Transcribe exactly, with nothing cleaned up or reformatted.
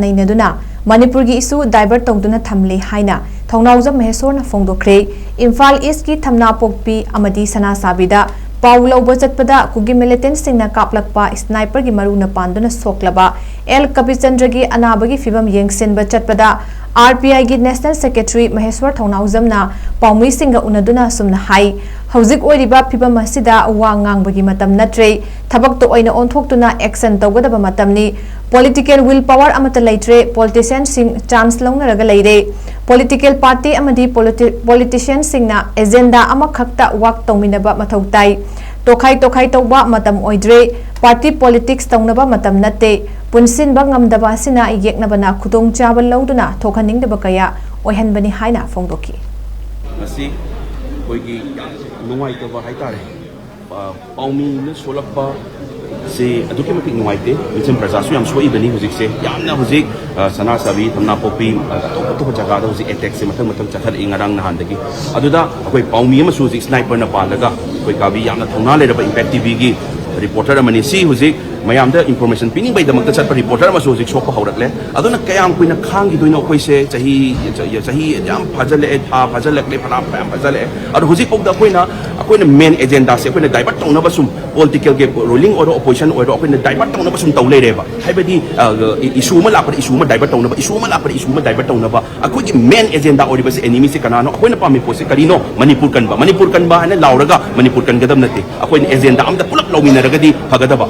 ꯅꯩꯅꯗꯨꯅ ꯃꯅꯤꯄꯨꯔꯒꯤ ꯏꯁꯨ ꯗꯥꯏꯚꯔꯠ ꯇꯧꯗꯨꯅ ꯊꯝꯂꯤ ꯍꯥꯏꯅ ꯊꯧꯅꯥꯎꯖꯝ ꯃꯍꯦꯁꯣꯔꯅ ꯐꯣꯡꯗꯣꯛꯈ꯭ꯔꯦ꯫ ꯏꯝꯐꯥꯜ ꯏꯁꯀꯤ ꯊꯝꯅꯥꯄꯣꯛꯄꯤ ꯑꯃꯗꯤ ꯁꯅꯥꯁꯥꯕꯤꯗ ꯄꯥꯎ ꯂꯧꯕ ꯆꯠꯄꯗ ꯀꯨꯀꯤ ꯃꯤꯂꯤꯇꯦꯟꯠꯁꯤꯡꯅ ꯀꯥꯞꯂꯛꯄ ꯁ꯭ꯅꯥꯏꯄꯔꯒꯤ ꯃꯔꯨꯅ ꯄꯥꯟꯗꯨꯅ ꯁꯣꯛꯂꯕ ꯑꯦꯜ ꯀꯕꯤꯆꯟꯗ꯭ꯔꯒꯤ ꯑꯅꯥꯕꯒꯤ ꯐꯤꯕꯝ ꯌꯦꯡꯁꯤꯟꯕ ꯆꯠꯄꯗ ꯑꯥꯔ ꯄꯤ ꯑꯥꯏꯒꯤ ꯅꯦꯁꯅꯦꯜ ꯁꯦꯀ꯭ꯔꯦꯇꯔꯤ ꯃꯍꯦꯁꯣꯔ ꯊꯧꯅꯥꯎꯖꯝꯅ ꯄꯥꯎꯃꯤꯁꯤꯡꯒ ꯎꯅꯗꯨꯅ ꯑꯁꯨꯝꯅ ꯍꯥꯏ, ꯍꯧꯖꯤꯛ ꯑꯣꯏꯔꯤꯕ ꯐꯤꯕꯝ ꯑꯁꯤꯗ ꯋꯥ ꯉꯥꯡꯕꯒꯤ ꯃꯇꯝ ꯅꯠꯇ꯭ꯔꯦ꯫ ꯊꯕꯛꯇ ꯑꯣꯏꯅ ꯑꯣꯟꯊꯣꯛꯇꯨꯅ ꯑꯦꯛꯁꯟ ꯇꯧꯒꯗꯕ ꯃꯇꯝꯅꯤ꯫ ꯄꯣꯂꯤꯇꯤꯀꯦꯜ ꯋꯤꯜ ꯄꯥꯋꯔ ꯑꯃꯠꯇ ꯂꯩꯇ꯭ꯔꯦ꯫ ꯄꯣꯂꯤꯇꯤꯁꯤꯌꯥꯟꯁꯤꯡ ꯆꯥꯟꯁ ꯂꯧꯅꯔꯒ ꯂꯩꯔꯦ꯫ ꯄꯣꯂꯤꯇꯤꯀꯦꯜ ꯄꯥꯔꯇꯤ ꯑꯃꯗꯤ ꯄꯣꯂꯤꯇꯤ-, ꯄꯣꯂꯤꯇꯤꯁꯤꯌꯥꯟꯁꯤꯡꯅ ꯑꯦꯖꯦꯟꯗꯥ ꯑꯃꯈꯛꯇ ꯋꯥꯛ ꯇꯧꯃꯤꯟꯅꯕ ꯃꯊꯧ ꯇꯥꯏ꯫ ꯇꯣꯈꯥꯏ ꯇꯣꯈꯥꯏ ꯇꯧꯕ ꯃꯇꯝ ꯑꯣꯏꯗ꯭ꯔꯦ꯫ ꯄꯥꯔꯇꯤ ꯄꯣꯂꯤꯇꯤꯛꯁ ꯇꯧꯅꯕ ꯃꯇꯝ ꯅꯠꯇꯦ꯫ ꯄꯨꯟꯁꯤꯟꯕ ꯉꯝꯗꯕ ꯑꯁꯤꯅ ꯌꯦꯛꯅꯕꯅ ꯈꯨꯗꯣꯡꯆꯥꯕ ꯂꯧꯗꯨꯅ ꯊꯣꯛꯍꯟꯅꯤꯡꯗꯕ ꯀꯌꯥ ꯑꯣꯏꯍꯟꯕꯅꯤ ꯍꯥꯏꯅ ꯐꯣꯡꯗꯣꯛꯈꯤ꯫ ꯃꯁꯤ ꯑꯩꯈꯣꯏꯒꯤ ꯌꯥꯝ ꯅꯨꯡꯉꯥꯏꯇꯕ ꯍꯥꯏꯇꯥꯔꯦ꯫ ꯑ, ꯄꯥꯎꯃꯤꯅ ꯁꯣꯛꯂꯛꯄ ꯁꯤ ꯑꯗꯨꯛꯀꯤ ꯃꯇꯤꯛ ꯅꯨꯡꯉꯥꯏꯇꯦ꯫ ꯃꯤꯆꯝ ꯄ꯭ꯔꯖꯥꯁꯨ ꯌꯥꯝ ꯁꯣꯛꯏꯕꯅꯤ ꯍꯧꯖꯤꯛꯁꯦ꯫ ꯌꯥꯝꯅ ꯍꯧꯖꯤꯛ, ꯑ, ꯁꯅꯥꯁꯥꯕꯤ, ꯊꯝꯅꯥꯄꯣꯛꯄꯤ, ꯑ, ꯑꯇꯣꯞ ꯑꯇꯣꯞꯄ ꯖꯒꯥꯗ ꯍꯧꯖꯤꯛ ꯑꯦꯇꯦꯛꯁꯦ ꯃꯊꯪ ꯃꯊꯪ ꯆꯠꯊꯔꯛꯏ ꯉꯔꯥꯡ ꯅꯍꯥꯟꯗꯒꯤ꯫ ꯑꯗꯨꯗ ꯑꯩꯈꯣꯏ ꯄꯥꯎꯃꯤ ꯑꯃꯁꯨ ꯍꯧꯖꯤꯛ ꯁ꯭ꯅꯥꯏꯄꯔꯅ ꯄꯥꯜꯂꯒ ꯑꯩꯈꯣꯏ ꯀꯥꯕꯤ ꯌꯥꯝꯅ ꯊꯧꯅꯥ ꯂꯩꯔꯕ ꯏꯝꯄꯦꯛ ꯇꯤꯚꯤꯒꯤ ꯔꯤꯄꯣꯔꯇꯔ ꯑꯃꯅꯤ꯫ ꯁꯤ ꯍꯧꯖꯤꯛ ꯃꯌꯥꯝꯗ ꯏꯟꯐꯣꯔꯃꯦꯁꯟ ꯄꯤꯅꯤꯡꯕꯩꯗꯃꯛꯇ ꯆꯠꯄ ꯔꯤꯄꯣꯔꯇꯔ ꯑꯃꯁꯨ ꯍꯧꯖꯤꯛ ꯁꯣꯛꯄ ꯍꯧꯔꯛꯂꯦ꯫ ꯑꯗꯨꯅ ꯀꯌꯥꯝ ꯀꯨꯏꯅ ꯈꯥꯡꯈꯤꯗꯣꯏꯅꯣ ꯑꯩꯈꯣꯏꯁꯦ? ꯆꯍꯤ, ꯆꯍꯤ ꯌꯥꯝ ꯐꯥꯖꯜꯂꯛꯑꯦ, ꯊꯥ ꯐꯥꯖꯜꯂꯛꯂꯦ, ꯐꯅꯥ ꯐꯅꯌꯥꯝ ꯐꯥꯖꯜꯂꯛꯑꯦ꯫ ꯑꯗꯣ ꯍꯧꯖꯤꯛꯐꯥꯎꯗ ꯑꯩꯈꯣꯏꯅ, ꯑꯩꯈꯣꯏꯅ ꯃꯦꯟ ꯑꯦꯖꯦꯟꯗꯥꯁꯦ ꯑꯩꯈꯣꯏꯅ ꯗꯥꯏꯚꯔꯠ ꯇꯧꯅꯕ ꯁꯨꯝ, ꯄꯣꯂꯤꯇꯤꯀꯦꯜꯒꯤ ꯔꯨꯂꯤꯡ ꯑꯣꯏꯔꯣ ꯑꯣꯄꯣꯖꯤꯁꯟ ꯑꯣꯏꯔꯣ, ꯑꯩꯈꯣꯏꯅ ꯗꯥꯏꯚꯔꯠ ꯇꯧꯅꯕ ꯁꯨꯝ ꯇꯧ ꯂꯩꯔꯦꯕ꯫ ꯍꯥꯏꯕꯗꯤ, ꯑ, ꯏꯁꯨ ꯑꯃ ꯂꯥꯛꯄꯗ ꯏꯁꯨ ꯑꯃ ꯗꯥꯏꯚꯔꯠ ꯇꯧꯅꯕ, ꯏꯁꯨ ꯑꯃ ꯂꯥꯛꯄꯗ ꯏꯁꯨ ꯑꯃ ꯗꯥꯏꯚꯔꯠ ꯇꯧꯅꯕ꯫ ꯑꯩꯈꯣꯏꯒꯤ ꯃꯦꯟ ꯑꯦꯖꯦꯟꯗꯥ ꯑꯣꯏꯔꯤꯕꯁꯦ, ꯑꯦꯅꯤꯃꯤꯁꯦ ꯀꯅꯥꯅꯣ? ꯑꯩꯈꯣꯏꯅ ꯄꯥꯝꯃꯤ ꯄꯣꯠꯁꯦ ꯀꯔꯤꯅꯣ? ꯃꯅꯤꯄꯨꯔ ꯀꯟꯕ꯫ ꯃꯅꯤꯄꯨꯔ ꯀꯟꯕ ꯍꯥꯏꯅ ꯂꯥꯎꯔꯒ ꯃꯅꯤꯄꯨꯔ ꯀꯟꯒꯗꯕ ꯅꯠꯇꯦ꯫ ꯑꯩꯈꯣꯏꯅ ꯑꯦꯖꯦꯟꯗꯥ ꯑꯝꯇ ꯄꯨꯂꯞ ꯂꯧꯃꯤꯟꯅꯔꯒꯗꯤ ꯐꯒꯗꯕ꯫